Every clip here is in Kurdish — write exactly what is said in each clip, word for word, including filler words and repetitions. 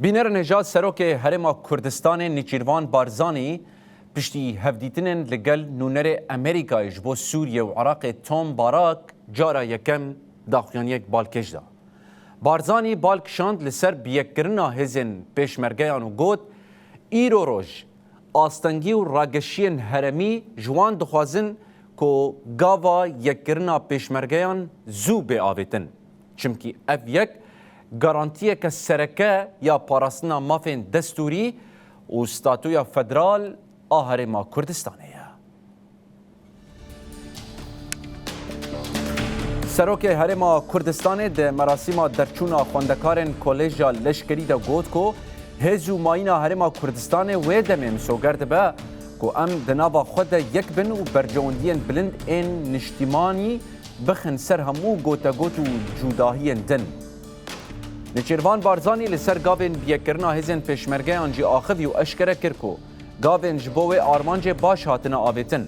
Bînerên hêja, Serokê Herêma Kurdistanê Nêçîrvan Barzanî piştî hevdîtinên li gel nûnerê Amerîkayê ji bo Sûriye û Iraqê Tom Barak cara yekem daxuyaniyek balkêş da. Barzanî bal kişand li ser biyekirina hêzên pêşmergeyan û got, Îro roj astengî û rageşiyên herêmî ji wan dixwazin ku gava yekkirina pêşmergeyan zû bê avêtin. Çimkî ev yek garantiyeke sereke ya parastina mafên destûrî û statuya federal a Herêma Kurdistanê ye. Serokê Herêma Kurdistanê di merasîma derçûna xwendekarên Koleja Leşkerî de got ku hêz û mayîna Herêma Kurdistanê wê demê misoger dibe ku em di nava xwe de yek bin û bercewendiyên bilind ên niştîmanî bixin ser hemû gotegot û cûdahiyên din. Nêçîrvan Barzanî li ser gavên biyekirina hêzên pêşmergeyan jî axivî û eşkere kir ku gavên ji bo wê armancê baş hatine avêtin.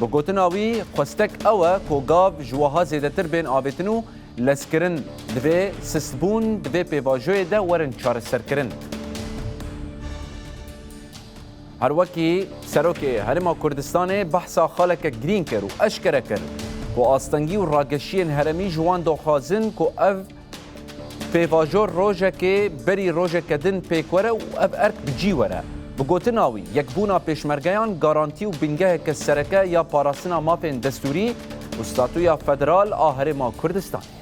Bi gotina wî, xwestek ew e ku gav ji wiha zêdetir bên avêtin û lezkirin divê sistbûn di vê pêvajoyê de werin çareserkirin. Her wekî Serokê Herêma Kurdistanê behsa xaleke girîng kir û eşkere kir ku astengî û rageşiyên herêmî ji wan dixwazin ku ev pêvajo rojekê berî rojeke din pêk were û ev erk bi cî were. Bi gotina wî, yekbûna pêşmergeyan garantî û bingeheke sereke ya parastina mafên destûrî û statuya federal a Herêma Kurdistanê ye.